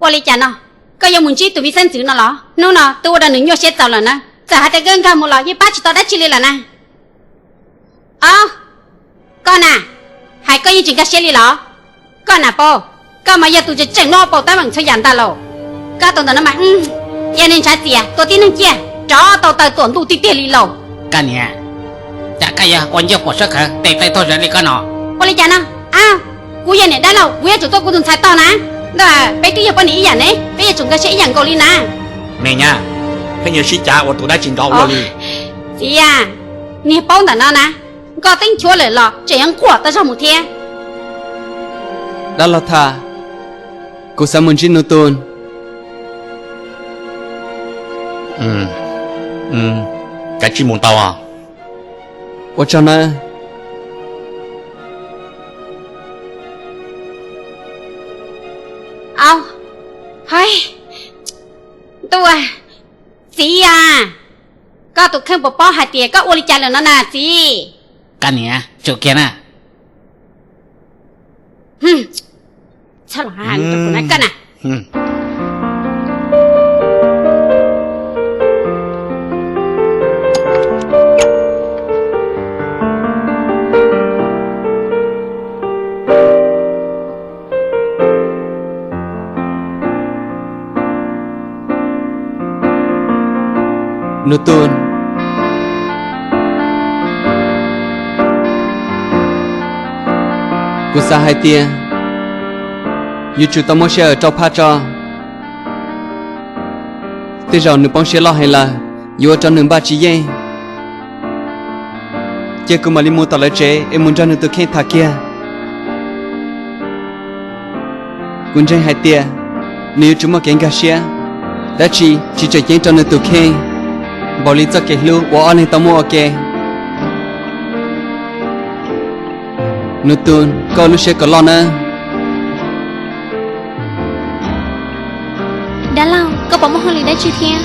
Ua li cas no? Koj yuav mus ntsib tus me xeeb ntxwv no los? Hnub no twb ua rau nws nyuaj siab txaus lawm na. Txawm hais tias koj nkag mus los yeej pab tsis tau dab tsi li lawm na. Au, koj na, hais koj yeej tsis nkag siab li los? Koj na Paub, koj mas yog tus tseem tseem muab Paub tab meem txhua yam ntag lauj. Koj tus ntawm no mas, yog niag ntshav txias tua tib neeg ciaj, rov tau taw tuam ntuj tiag tiag li lauj. Koj niam, cas koj yuav ua ncauj quam sab khawv tes taw tuag zom li koj no? Ua li cas no? Au, kuv yog niam dab laug, kuv yuav tsum tuaj kuv tus ntxhais tog na. Ntawm peb twb yog poj niam ib yam ne, peb yuav tsum nkag siab ib yam nkaus li na. Me nyab, pheej yuav sib cav ua tus dab tsi nrov ua luaj li? Txiv a, niag Paub ntawm no na, nkoj teeb nchuav lawm los tseem yuav nquam tau zog mus thiab. Dab laug Thaj, kuv xav mus ntsib Nus Tus. Kav tsij mus tau. Ua tsaug nawb. Au, hais, ntuj, txiv a, koj tus kheej puas paub hais tias koj ua li cas lawm no na txiv? Koj niam, tsum kiag na. Txhob los hais kuv na koj na. Nus Tus, kuv xav hais tias yuav tsum tau muab sij hawm rau phaj tso. Tej zaum nws poob siab loj heev lawm, yuav ua rau nws npaj tsis yeej. Cia kuv mam li mus tom lawv tsev es mus nrog nws tus kheej tham kiag. Kuv ntseeg hais tias nws yuav tsum muaj kev nkag siab, dab tsi tsis tseem ceeb rau nws tus kheej npaum li txoj kev hlub uas ob leeg tau muaj ua ke. Nus Tus, koj lub siab kom loj nawb. Dab laug, koj puas muaj hauj lwm dab tsi thiab?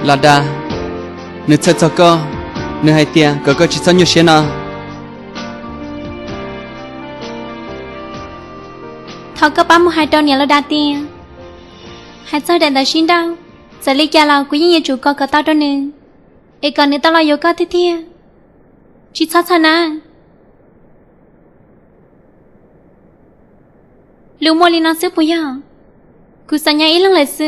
Los dag, nws txhawj txog koj, nws hais tias kom koj tsis txhob nyuaj siab no. Thov koj pab mus hais rau niam laus dag tias, hais txog daim ntawv sib nrauj, txawm li cas los kuv yeej yuav tsum kos kom tau rau nws, es kom nws tau los yuav koj tiag tiag. Tsis txhob txhawj na. Lus muaj li no xwb puas yog? Kuv xav nyob ib leeg lawm xwb.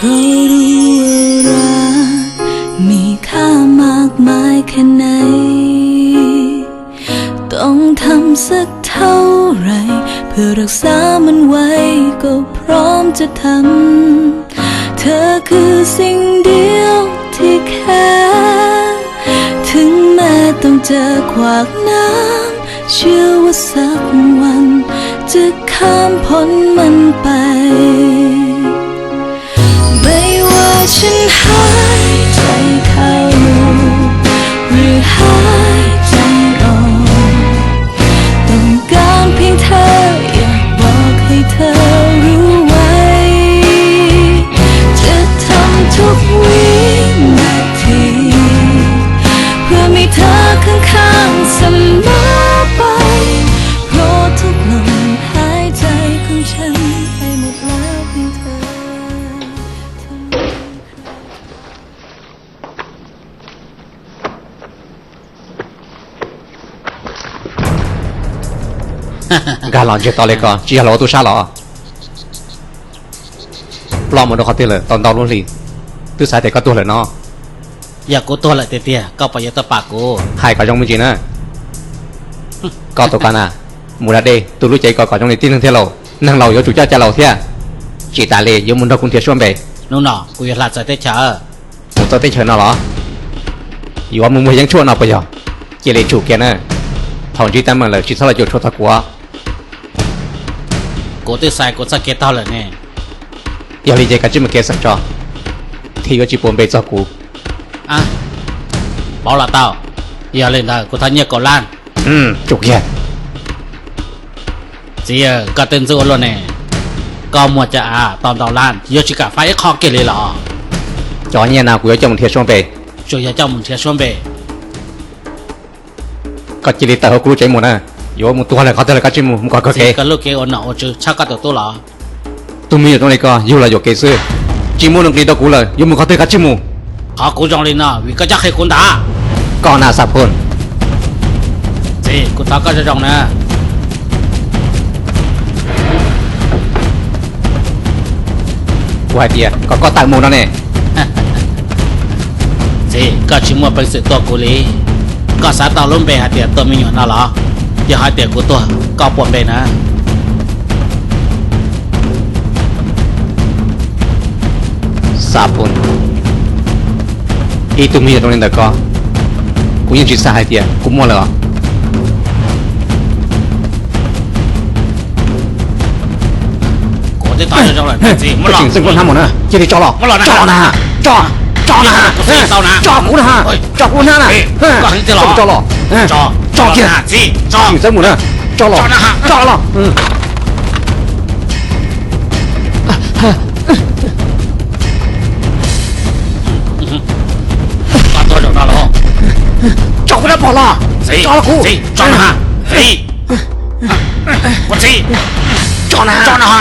เพราะรู้ว่ารักมีค่ามากมายแค่ไหน ต้องทำสักเท่าไหร่ เพื่อรักษามันไว้ ก็พร้อมจะทำ เธอคือสิ่งเดียวที่แค่ ถึงแม้ต้องเจอขวากหนาม เชื่อว่าสักวัน จะข้ามพ้นมันไป ไม่ว่าฉันหายใจเข้า หรือหายใจออก ต้องการเพียงเธอ อยากบอกให้เธอรู้ไว้ จะทำทุกวินาที เพื่อมีเธอข้างๆเสมอไป เพราะทุกลมหายใจของฉันไปหมดแล้วเพียงเธอเท่านั้น Nkag los ntsiag to li ko, tsis yog los ua tub sab los? Ploj mus rau qhov twg lawm tau ntau lub hlis, twb xav tias koj tuag lawm no. Yog kuv tuag lawm tiag tiag koj puas yuav tuaj pam kuv? Hais kom zoo me ntsis na. Koj tus qab na, mus da dej tu lub cev ko kom zoo li tib neeg thiab lauj. Neeg laus yuav tsum coj cai laus thiab. Tsis tas li yuav mus nrog kuv nrhiav suab npe. Hnub no kuv yuav hla txawv teb chaws. Mus txawv teb chaws no los? Yuav mus muag yeeb tshuaj no puas yog? Cia li tsum kiag na. Thaum ntsib teeb meem lawm tsis txhob los cuam tshuaj txog kuv. Kuv twb xaiv kuv txoj kev taug lawm ne. Yog li ces kav tsij mus kev xeem tso, thiaj yuav tsis pua npe txog kuv. Paub los tau. Yog li ntawd kuv thov nyiaj kaum lab. Tsum kiag. Txiv, koj tej ntxub ua luaj ne. Koj muag cov av tau ntau lab yuav tsis kam faib ib qho kiag li los? Cov nyiaj no kuv yuav coj mus nrhiav suab npe. tsuas yog coj mus nrhiav suab npe. Koj cia li tawm hauv kuv lub tsev mus na, yuav mus tua lawm qhov twg los koj tsis mus, mus kom kawg kev. Koj lub kev ua nom ua tswv tshaj koj tus tub los? Tus me nyuam zoo li koj yug los yuam kev xwb, tsis muaj nuj nqis rau kuv lawm, yuav mus qhov twg koj tsis mus. Qhov kuv zoo li no vim koj coj qhia kuv ntag. Koj na Xaphooj. Txiv, kuv thov koj zoo zoo na. Kuv hais tias kom koj tawm mus no ne. Txiv, koj tsis muaj peev xwm tua kuv li. Koj xav tau lub npe hais tias tua me nyuam no los? Yog hais tias kuv tuag koj puas npe na? Xaphooj, ib tug me nyuam zoo li ntawm koj, kuv yeej tsis xav hais tias kuv muaj lawm os. Tseem xeeb koj hnab mus na, cia li tso los, tso los na, tso, tso na, tso kuv na, tso kuv hnab na, tso los, tso kiag, tseem xeeb mus na, tso los, tso los. Tso kuv hnab pom los, tso los kuv. Tso na,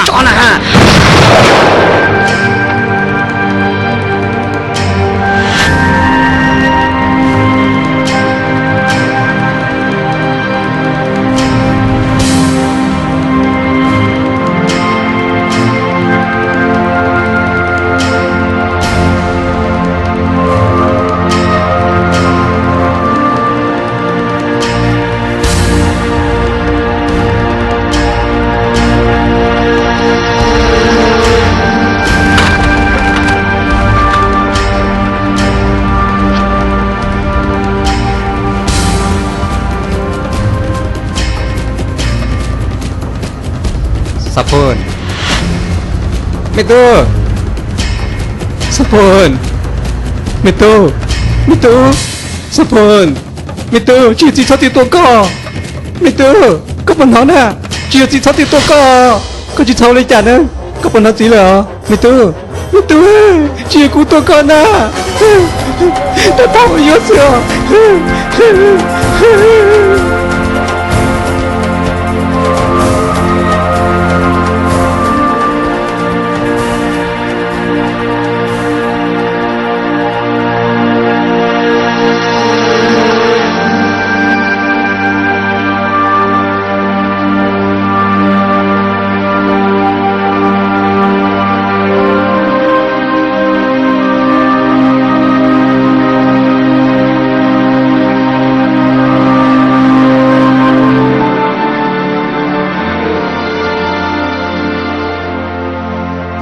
tso na. Xaphooj, me tub. Xaphooj, me tub, me tub. Xaphooj, me tub, tsis yog txiv txhob txwm tua koj. Me tub, koj puas hnov na? Tsis yog txiv txhob txwm tua koj. Koj tsis txhob ua li cas na. Koj puas hnov txiv lawm os me tub? Me tub, tsis yog kuv tua koj na. Tab tom ua yuav xwb os.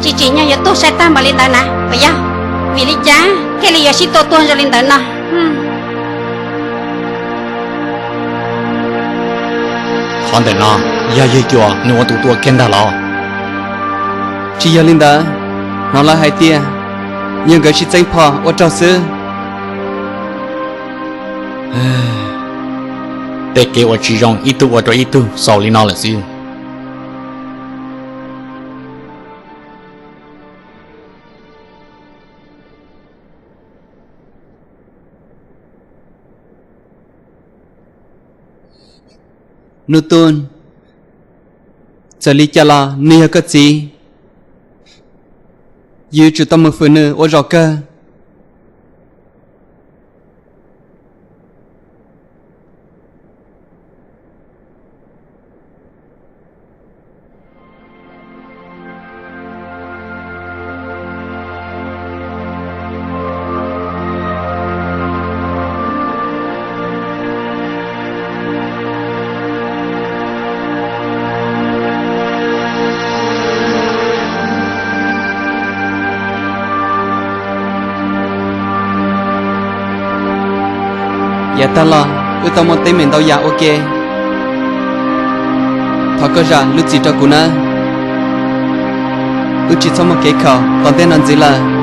Tsis tsim nyog yuav tuag sai tag npaum li ntawd na. Puas yog? Vim li cas thiaj li yuav sib tua tuag zoo li ntawd no? Qhov ntawm no yog yawg Cuas nws ua tus tua kiag ntag los? Tsis yog li ntawd, hnov lawv hais tias yog nkawd sib txeeb phom ua rog xwb. Tej kev ua tsis zoo ib tug ua rau ib tug xaus li no lawm xwb. Nub Tub, txawm li cas los nws yog koj txiv, yus yuav tsum tau mus fwm nws ua zos kawg. Yav tag los wb tau muaj teeb meem ntau yam ua ke. Thov koj zam lub txim rau kuv nawb. Wb tsis txhob muaj kev khaum tom ntej no ntxiv lawm.